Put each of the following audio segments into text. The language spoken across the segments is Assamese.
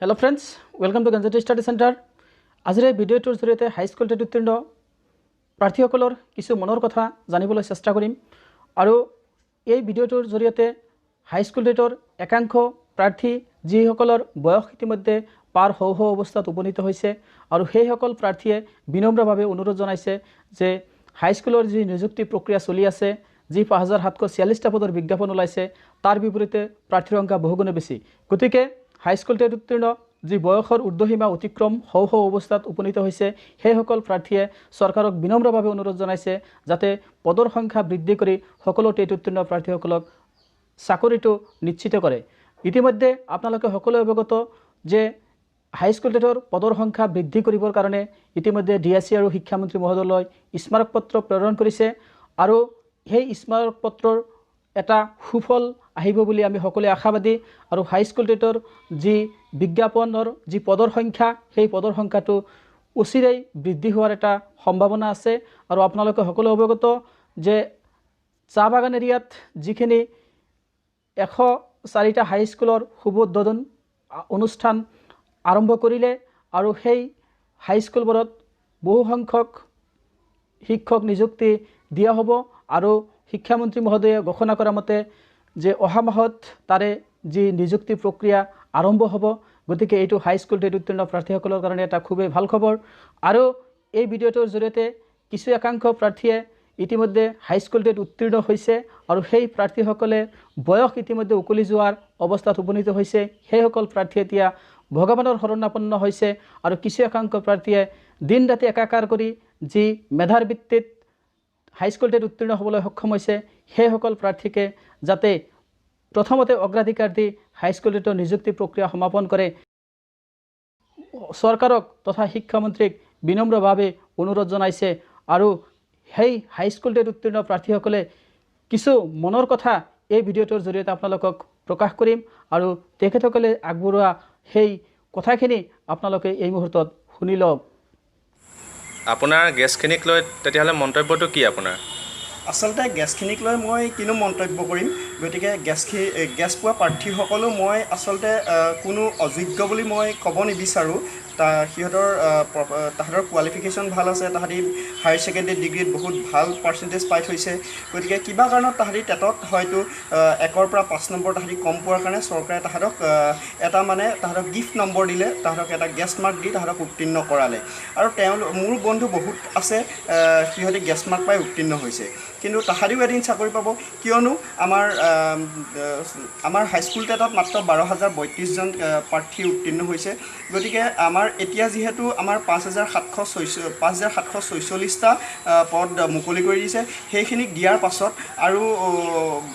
Hello friends, welcome to Gyanjyoti Study Center. আজিৰ এই ভিডিঅ'টোৰ জৰিয়তে হাইস্কুল টেট উত্তীৰ্ণ প্ৰাৰ্থীসকলৰ কিছু মনৰ কথা জানিবলৈ চেষ্টা কৰিম। আৰু এই ভিডিঅ'টোৰ জৰিয়তে হাইস্কুল টেটৰ একাংশ প্ৰাৰ্থী, যিসকলৰ বয়স ইতিমধ্যে পাৰ হওঁ হওঁ অৱস্থাত উপনীত হৈছে আৰু সেইসকল প্ৰাৰ্থীয়ে বিনম্ৰভাৱে অনুৰোধ জনাইছে যে হাইস্কুলৰ যি নিযুক্তি প্ৰক্ৰিয়া চলি আছে, যি 5746টা পদৰ বিজ্ঞাপন ওলাইছে, তাৰ বিপৰীতে প্ৰাৰ্থীৰ সংখ্যা বহুগুণে বেছি। গতিকে হাইস্কুল টেট উত্তীৰ্ণ যি বয়সৰ ঊৰ্ধ্বসীমা অতিক্ৰম হওঁ হওঁ অৱস্থাত উপনীত হৈছে, সেইসকল প্ৰাৰ্থীয়ে চৰকাৰক বিনম্ৰভাৱে অনুৰোধ জনাইছে যাতে পদৰ সংখ্যা বৃদ্ধি কৰি সকলো টেট উত্তীৰ্ণ প্ৰাৰ্থীসকলক চাকৰিটো নিশ্চিত কৰে। ইতিমধ্যে আপোনালোকে সকলোৱে অৱগত যে হাইস্কুল টেটৰ পদৰ সংখ্যা বৃদ্ধি কৰিবৰ কাৰণে ইতিমধ্যে ডি এছ চি আৰু শিক্ষামন্ত্ৰী মহোদয়লৈ স্মাৰকপত্ৰ প্ৰেৰণ কৰিছে আৰু সেই স্মাৰকপত্ৰৰ এটা সুফল আহিব বুলি আমি সকলোৱে আশাবাদী। আৰু হাইস্কুল টেটৰ যি বিজ্ঞাপনৰ যি পদৰ সংখ্যা, সেই পদৰ সংখ্যাটো অচিৰেই বৃদ্ধি হোৱাৰ এটা সম্ভাৱনা আছে। আৰু আপোনালোকে সকলোৱে অৱগত যে চাহ বাগান এৰিয়াত যিখিনি 104টা হাইস্কুলৰ শুভ উদ্বোধন অনুষ্ঠান আৰম্ভ কৰিলে আৰু সেই হাইস্কুলবোৰত বহু সংখ্যক শিক্ষক নিযুক্তি দিয়া হ'ব আৰু শিক্ষামন্ত্ৰী মহোদয়ে ঘোষণা কৰা মতে যে অহা মাহত তাৰে যি নিযুক্তি প্ৰক্ৰিয়া আৰম্ভ হ'ব। গতিকে এইটো হাইস্কুল টেট উত্তীৰ্ণ প্ৰাৰ্থীসকলৰ কাৰণে এটা খুবেই ভাল খবৰ। আৰু এই ভিডিঅ'টোৰ জৰিয়তে কিছু একাংশ প্ৰাৰ্থীয়ে ইতিমধ্যে হাইস্কুল টেট উত্তীৰ্ণ হৈছে আৰু সেই প্ৰাৰ্থীসকলে বয়স ইতিমধ্যে উকলি যোৱাৰ অৱস্থাত উপনীত হৈছে, সেইসকল প্ৰাৰ্থী এতিয়া ভগৱানৰ শৰণাপন্ন হৈছে। আৰু কিছু একাংশ প্ৰাৰ্থীয়ে দিন ৰাতি একাকাৰ কৰি যি মেধাৰ ভিত্তিত হাইস্কুল টেট উত্তীৰ্ণ হ'বলৈ সক্ষম হৈছে, সেইসকল প্ৰাৰ্থীকে যাতে প্ৰথমতে অগ্ৰাধিকাৰ দি হাইস্কুল টেটৰ নিযুক্তি প্ৰক্ৰিয়া সমাপন কৰে, চৰকাৰক তথা শিক্ষামন্ত্ৰীক বিনম্ৰভাৱে অনুৰোধ জনাইছে। আৰু সেই হাইস্কুল টেট উত্তীৰ্ণ প্ৰাৰ্থীসকলে কিছু মনৰ কথা এই ভিডিঅ'টোৰ জৰিয়তে আপোনালোকক প্ৰকাশ কৰিম আৰু তেখেতসকলে আগবঢ়োৱা সেই কথাখিনি আপোনালোকে এই মুহূৰ্তত শুনি লওক। আপোনাৰ গেছখিনিক লৈ তেতিয়াহ'লে মন্তব্যটো কি আপোনাৰ? আচলতে গেছখিনিক লৈ মই কিনো মন্তব্য কৰিম? গতিকে গেছ পোৱা প্ৰাৰ্থীসকলো মই আচলতে কোনো অযোগ্য বুলি মই ক'ব নিবিচাৰোঁ। তা সিহঁতৰ তাহাঁতৰ কোৱালিফিকেশ্যন ভাল আছে, তাহাঁতি হায়াৰ ছেকেণ্ডেৰী ডিগ্ৰীত বহুত ভাল পাৰ্চেণ্টেজ পাই থৈছে। গতিকে কিবা কাৰণত তাহাঁতি টেটত হয়তো 1ৰ পৰা 5 নম্বৰ তাহাঁতি কম পোৱাৰ কাৰণে চৰকাৰে তাহাঁতক এটা মানে তাহাঁতক গিফ্ট নম্বৰ দিলে, তাহাঁতক এটা গেছ মাৰ্ক দি তাহাঁতক উত্তীৰ্ণ কৰালে। আৰু তেওঁলোক মোৰ বন্ধু বহুত আছে, সিহঁতি গেছ মাৰ্ক পাই উত্তীৰ্ণ হৈছে, কিন্তু তাহাঁতিও এদিন চাকৰি পাব। কিয়নো আমাৰ হাইস্কুল টেটত মাত্ৰ 12,032জন প্ৰাৰ্থী উত্তীৰ্ণ হৈছে। গতিকে আমাৰ এতিয়া যিহেতু আমাৰ 5746টা পদ মুকলি কৰি দিছে, সেইখিনিক দিয়াৰ পাছত আৰু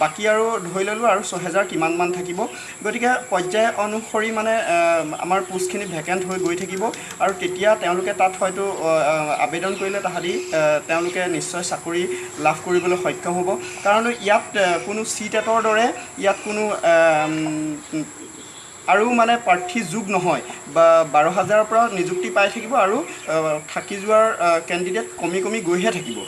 বাকী আৰু ধৰি ল'লোঁ আৰু 6000 কিমানমান থাকিব। গতিকে পৰ্যায় অনুসৰি মানে আমাৰ পোষ্টখিনি ভেকেণ্ট হৈ গৈ থাকিব আৰু তেতিয়া তেওঁলোকে তাত হয়তো আবেদন কৰিলে তাহাঁতি তেওঁলোকে নিশ্চয় চাকৰি লাভ কৰিবলৈ সক্ষম হ'ব। কাৰণ ইয়াত কোনো চি টেটৰ দৰে ইয়াত কোনো আৰু মানে প্ৰাৰ্থী যোগ নহয় বা 12,000ৰ পৰা নিযুক্তি পাই থাকিব আৰু থাকি যোৱাৰ কেণ্ডিডেট কমি কমি গৈহে থাকিব,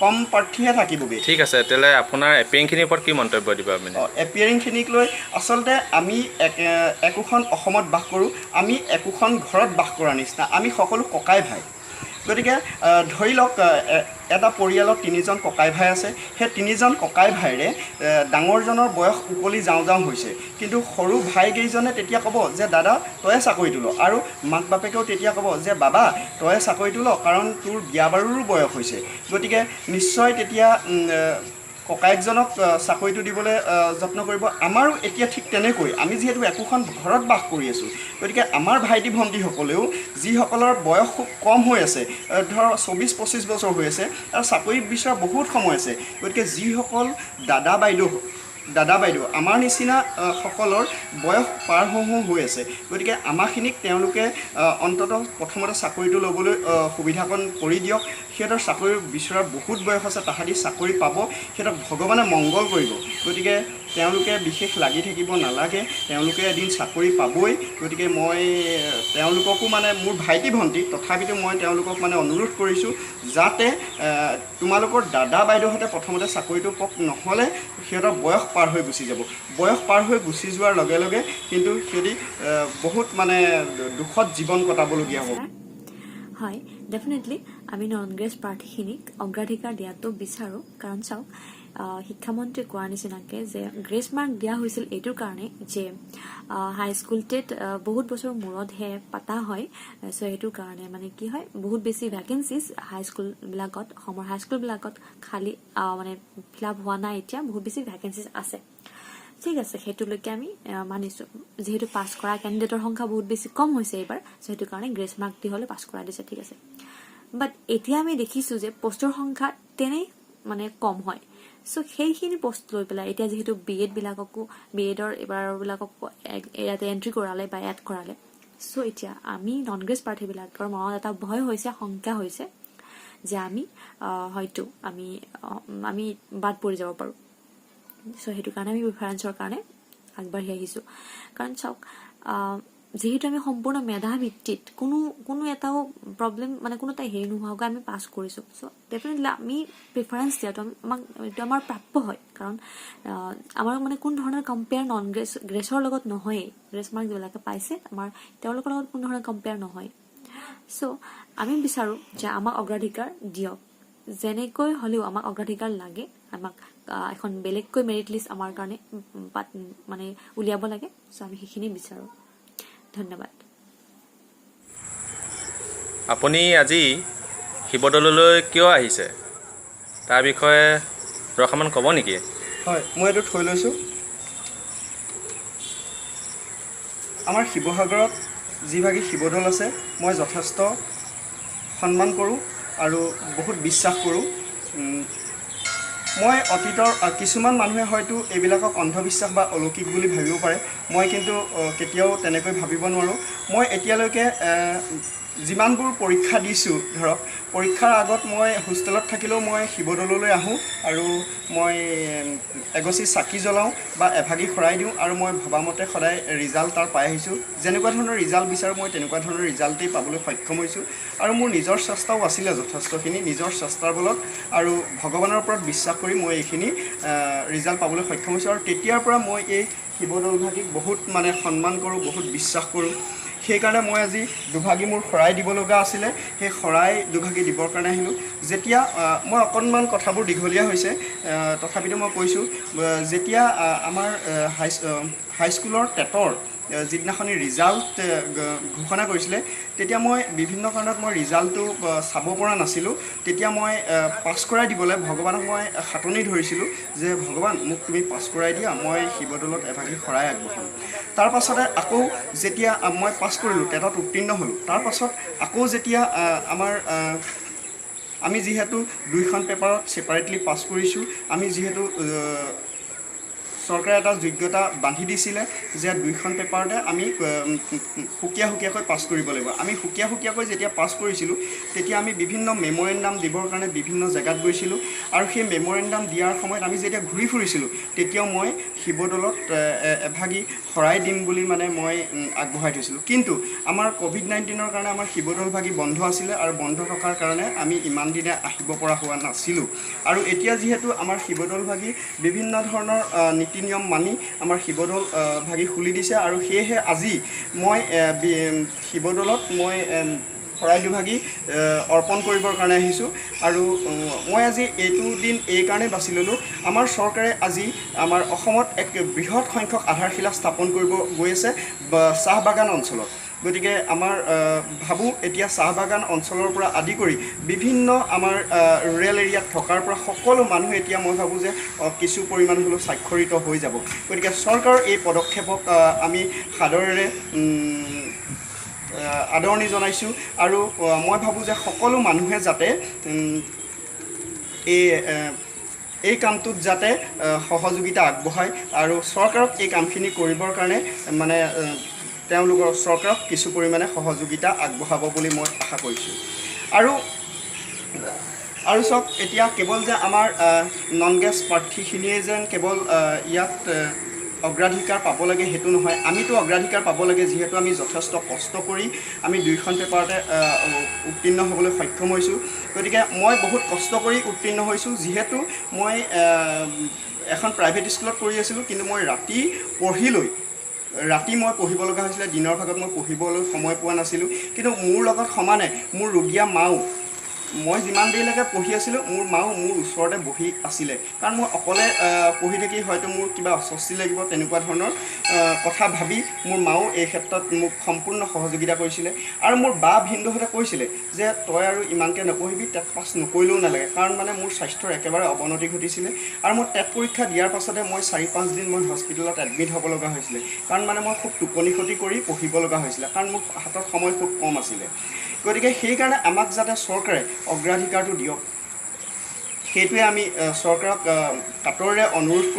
কম প্ৰাৰ্থীহে থাকিবগৈ। ঠিক আছে, তেতিয়াহ'লে আপোনাৰ এপিয়াৰিংখিনিৰ ওপৰত কি মন্তব্য দিব আপুনি? অঁ, এপিয়াৰিংখিনিক লৈ আচলতে আমি একোখন অসমত বাস কৰোঁ, আমি একোখন ঘৰত বাস কৰাৰ নিচিনা, আমি সকলো ককাই ভাই। গতিকে ধৰি লওক এটা পৰিয়ালত তিনিজন ককাই ভাই আছে। সেই তিনিজন ককাই ভাইৰে ডাঙৰজনৰ বয়স উকলি যাওঁ যাওঁ হৈছে, কিন্তু সৰু ভাইকেইজনে তেতিয়া ক'ব যে দাদা, তয়ে চাকৰিটো ল। আৰু মাক বাপেকেও তেতিয়া ক'ব যে বাবা, তয়ে চাকৰিটো ল, কাৰণ তোৰ বিয়া বাৰুৰো বয়স হৈছে। গতিকে নিশ্চয় তেতিয়া ককায়েকজনক চাকৰিটো দিবলৈ যত্ন কৰিব। আমাৰো এতিয়া ঠিক তেনেকৈ আমি যিহেতু একোখন ঘৰত বাস কৰি আছোঁ, গতিকে আমাৰ ভাইটি ভণ্টিসকলেও যিসকলৰ বয়স খুব কম হৈ আছে, ধৰক 24-25 বছৰ হৈ আছে আৰু চাকৰি বিচৰা বহুত সময় আছে, গতিকে যিসকল দাদা বাইদেউ আমাৰ নিচিনা সকলৰ বয়স পাৰ হওঁ হওঁ হৈ আছে, গতিকে আমাৰখিনিক তেওঁলোকে অন্ততঃ প্ৰথমতে চাকৰিটো ল'বলৈ সুবিধাকণ কৰি দিয়ক। সিহঁতৰ চাকৰি বিচৰাৰ বহুত বয়স আছে, তাহাঁতি চাকৰি পাব, সিহঁতক ভগৱানে মংগল কৰিব। গতিকে তেওঁলোকে বিশেষ লাগি থাকিব নালাগে, তেওঁলোকে এদিন চাকৰি পাবই। গতিকে মই তেওঁলোককো মানে মোৰ ভাইটি ভণ্টি, তথাপিতো মই তেওঁলোকক মানে অনুৰোধ কৰিছোঁ যাতে তোমালোকৰ দাদা বাইদেউহঁতে প্ৰথমতে চাকৰিটো পাওক, নহ'লে সিহঁতৰ বয়স পাৰ হৈ গুচি যাব। বয়স পাৰ হৈ গুচি যোৱাৰ লগে লগে কিন্তু সিহঁতি বহুত মানে দুখত জীৱন কটাবলগীয়া হ'ব। হয়, ডেফিনেটলি আমি নন গ্ৰেছ প্ৰাৰ্থীখিনিক অগ্ৰাধিকাৰ দিয়াটো বিচাৰোঁ। কাৰণ চাওক, শিক্ষামন্ত্ৰীয়ে কোৱাৰ নিচিনাকৈ যে গ্ৰেছ মাৰ্ক দিয়া হৈছিল এইটোৰ কাৰণে যে হাইস্কুল টেট বহুত বছৰৰ মূৰতহে পতা হয়। চ' সেইটোৰ কাৰণে মানে কি হয়, বহুত বেছি ভেকেঞ্চিজ হাইস্কুলবিলাকত, অসমৰ হাইস্কুলবিলাকত খালী মানে ফিল আপ হোৱা নাই, এতিয়া বহুত বেছি ভেকেঞ্চিজ আছে। ঠিক আছে, সেইটোলৈকে আমি মানিছোঁ। যিহেতু পাছ কৰা কেণ্ডিডেটৰ সংখ্যা বহুত বেছি কম হৈছে এইবাৰ, চ' সেইটো কাৰণে গ্ৰেছ মাৰ্ক দি হ'লে পাছ কৰাই দিছে, ঠিক আছে। বাট এতিয়া আমি দেখিছোঁ যে পষ্টৰ সংখ্যা তেনেই মানে কম হয়। চ' সেইখিনি পষ্ট লৈ পেলাই এতিয়া যিহেতু বি এডবিলাককো, বি এডৰ এইবাৰবিলাককো ইয়াতে এণ্ট্ৰি কৰালে বা এড কৰালে, চ' এতিয়া আমি নন গ্ৰেছ প্ৰাৰ্থীবিলাকৰ মনত এটা ভয় হৈছে, শংকা হৈছে যে আমি হয়তো আমি বাদ পৰি যাব পাৰোঁ। চ' সেইটো কাৰণে আমি প্ৰিফাৰেঞ্চৰ কাৰণে আগবাঢ়ি আহিছোঁ। কাৰণ চাওক, যিহেতু আমি সম্পূৰ্ণ মেধা ভিত্তিত কোনো কোনো এটাও প্ৰব্লেম মানে কোনো এটা হেৰি নোহোৱাকৈ আমি পাছ কৰিছোঁ, চ' ডেফিনেটলি আমি প্ৰিফাৰেঞ্চ দিয়াটো আমাক এইটো আমাৰ প্ৰাপ্য হয়। কাৰণ আমাৰ মানে কোনো ধৰণৰ কম্পেয়াৰ নন গ্ৰেছ গ্ৰেছৰ লগত নহয়েই। গ্ৰেছ মাৰ্ক যিবিলাকে পাইছে, আমাৰ তেওঁলোকৰ লগত কোনো ধৰণৰ কম্পেয়াৰ নহয়। চ' আমি বিচাৰোঁ যে আমাক অগ্ৰাধিকাৰ দিয়ক, যেনেকৈ হ'লেও আমাক অগ্ৰাধিকাৰ লাগে। আমাক এখন বেলেগকৈ মেৰিট লিষ্ট আমাৰ কাৰণে মানে উলিয়াব লাগে। চ' আমি সেইখিনি বিচাৰোঁ। ধন্যবাদ। আপুনি আজি শিৱদৌললৈ কিয় আহিছে, তাৰ বিষয়ে দুআষাৰমান ক'ব নেকি? হয়, মই এইটো থৈ লৈছোঁ। আমাৰ শিৱসাগৰত যিভাগী শিৱদৌল আছে, মই যথেষ্ট সন্মান কৰোঁ আৰু বহুত বিশ্বাস কৰোঁ। মই অতীতৰ কিছুমান মানুহে হয়তো এইবিলাকক অন্ধবিশ্বাস বা অলৌকিক বুলি ভাবিব পাৰে, মই কিন্তু কেতিয়াও তেনেকৈ ভাবিব নোৱাৰোঁ। মই এতিয়ালৈকে যিমানবোৰ পৰীক্ষা দিছোঁ, ধৰক পৰীক্ষাৰ আগত মই হোষ্টেলত থাকিলেও মই শিৱদৌললৈ আহোঁ আৰু মই এগছি চাকি জ্বলাওঁ বা এভাগি শৰাই দিওঁ আৰু মই ভবামতে সদায় ৰিজাল্ট তাৰ পাই আহিছোঁ। যেনেকুৱা ধৰণৰ ৰিজাল্ট বিচাৰোঁ, মই তেনেকুৱা ধৰণৰ ৰিজাল্টেই পাবলৈ সক্ষম হৈছোঁ। আৰু মোৰ নিজৰ চেষ্টাও আছিলে যথেষ্টখিনি, নিজৰ চেষ্টাৰ বলত আৰু ভগৱানৰ ওপৰত বিশ্বাস কৰি মই এইখিনি ৰিজাল্ট পাবলৈ সক্ষম হৈছোঁ। আৰু তেতিয়াৰ পৰা মই এই শিৱদৌলভাগিক বহুত মানে সন্মান কৰোঁ, বহুত বিশ্বাস কৰোঁ। সেইকাৰণে মই আজি দুভাগি মোৰ শৰাই দিব লগা আছিলে, সেই শৰাই দুভাগি দিবৰ কাৰণে আহিলোঁ। যেতিয়া মই অকণমান কথাবোৰ দীঘলীয়া হৈছে, তথাপিতো মই কৈছোঁ, যেতিয়া আমাৰ হাইস্কুলৰ টেটৰ যিদিনাখনি ৰিজাল্ট ঘোষণা কৰিছিলে, তেতিয়া মই বিভিন্ন কাৰণত মই ৰিজাল্টটো চাব পৰা নাছিলোঁ। তেতিয়া মই পাছ কৰাই দিবলৈ ভগৱানক মই খাটনি ধৰিছিলোঁ যে ভগৱান, মোক তুমি পাছ কৰাই দিয়া, মই শিৱদৌলত এভাগি শৰাই আগবঢ়াম। তাৰ পাছতে আকৌ যেতিয়া মই পাছ কৰিলোঁ, টেটত উত্তীৰ্ণ হ'লোঁ, তাৰ পাছত আকৌ যেতিয়া আমাৰ আমি যিহেতু দুইখন পেপাৰত ছেপাৰেটলি পাছ কৰিছোঁ, আমি যিহেতু চৰকাৰে এটা যোগ্যতা বান্ধি দিছিলে যে দুইখন পেপাৰতে আমি সুকীয়া সুকীয়াকৈ পাছ কৰিব লাগিব। আমি সুকীয়া সুকীয়াকৈ যেতিয়া পাছ কৰিছিলোঁ, তেতিয়া আমি বিভিন্ন মেমৰেণ্ডাম দিবৰ কাৰণে বিভিন্ন জেগাত গৈছিলোঁ আৰু সেই মেমৰেণ্ডাম দিয়াৰ সময়ত আমি যেতিয়া ঘূৰি ফুৰিছিলোঁ, তেতিয়াও মই শিৱদৌলত এভাগি শৰাই দিম বুলি মানে মই আগবঢ়াই থৈছিলোঁ। কিন্তু আমাৰ ক'ভিড-19ৰ কাৰণে আমাৰ শিৱদৌল ভাগি বন্ধ আছিলে আৰু বন্ধ থকাৰ কাৰণে আমি ইমান দিনে আহিব পৰা হোৱা নাছিলোঁ। আৰু এতিয়া যিহেতু আমাৰ শিৱদৌল ভাগি বিভিন্ন ধৰণৰ নীতি নিয়ম মানি আমাৰ শিৱদৌল ভাগি খুলি দিছে আৰু সেয়েহে আজি মই শিৱদৌলত মই শৰাই দুভাগি অৰ্পণ কৰিবৰ কাৰণে আহিছোঁ। আৰু মই আজি এইটো দিন এই কাৰণেই বাছি ল'লোঁ, আমাৰ চৰকাৰে আজি আমাৰ অসমত এক বৃহৎ সংখ্যক আধাৰশিলা স্থাপন কৰিব গৈ আছে চাহ বাগান অঞ্চলত। গতিকে আমাৰ ভাবোঁ এতিয়া চাহ বাগান অঞ্চলৰ পৰা আদি কৰি বিভিন্ন আমাৰ ৰুৰেল এৰিয়াত থকাৰ পৰা সকলো মানুহ এতিয়া মই ভাবোঁ যে কিছু পৰিমাণ হ'লেও স্বাক্ষৰিত হৈ যাব। গতিকে চৰকাৰৰ এই পদক্ষেপক আমি সাদৰেৰে আদৰণি জনাইছোঁ আৰু মই ভাবোঁ যে সকলো মানুহে যাতে এই কামটোত যাতে সহযোগিতা আগবঢ়ায় আৰু চৰকাৰক এই কামখিনি কৰিবৰ কাৰণে মানে তেওঁলোকৰ চৰকাৰক কিছু পৰিমাণে সহযোগিতা আগবঢ়াব বুলি মই আশা কৰিছোঁ। আৰু আৰু চাওক, এতিয়া কেৱল যে আমাৰ নন গ্ৰেছ প্ৰাৰ্থীখিনিয়ে যেন কেৱল ইয়াত অগ্ৰাধিকাৰ পাব লাগে সেইটো নহয়। আমিতো অগ্ৰাধিকাৰ পাব লাগে, যিহেতু আমি যথেষ্ট কষ্ট কৰি আমি দুইখন পেপাৰতে উত্তীৰ্ণ হ'বলৈ সক্ষম হৈছোঁ। গতিকে মই বহুত কষ্ট কৰি উত্তীৰ্ণ হৈছোঁ, যিহেতু মই এখন প্ৰাইভেট স্কুলত কৰি আছিলোঁ, কিন্তু মই ৰাতি পঢ়ি লৈ, ৰাতি মই পঢ়িব লগা হৈছিলে, দিনৰ ভাগত মই পঢ়িবলৈ সময় পোৱা নাছিলোঁ। কিন্তু মোৰ লগত সমানে মোৰ ৰুগীয়া মাও, মই যিমান দেৰিলৈকে পঢ়ি আছিলোঁ, মোৰ মাও মোৰ ওচৰতে বহি আছিলে। কাৰণ মই অকলে পঢ়ি থাকি হয়তো মোৰ কিবা অস্বস্তি লাগিব, তেনেকুৱা ধৰণৰ কথা ভাবি মোৰ মাও এই ক্ষেত্ৰত মোক সম্পূৰ্ণ সহযোগিতা কৰিছিলে। আৰু মোৰ বা ভিনদেউহঁতে কৈছিলে যে তই আৰু ইমানকৈ নপঢ়িবি, টেট পাছ নকৰিলেও নালাগে। কাৰণ মানে মোৰ স্বাস্থ্যৰ একেবাৰে অৱনতি ঘটিছিলে আৰু মই টেট পৰীক্ষা দিয়াৰ পাছতে মই 4-5 দিন মই হস্পিটেলত এডমিট হ'ব লগা হৈছিলে। কাৰণ মানে মই খুব টোপনি ক্ষতি কৰি পঢ়িব লগা হৈছিলে, কাৰণ মোৰ হাতত সময় খুব কম আছিলে। গতিকে সেইকাৰণে আমাক যাতে চৰকাৰে অগ্ৰাধিকাৰটো দিয়ক, সেইটোৱে আমি চৰকাৰক কাতৰেৰে অনুৰোধ কৰি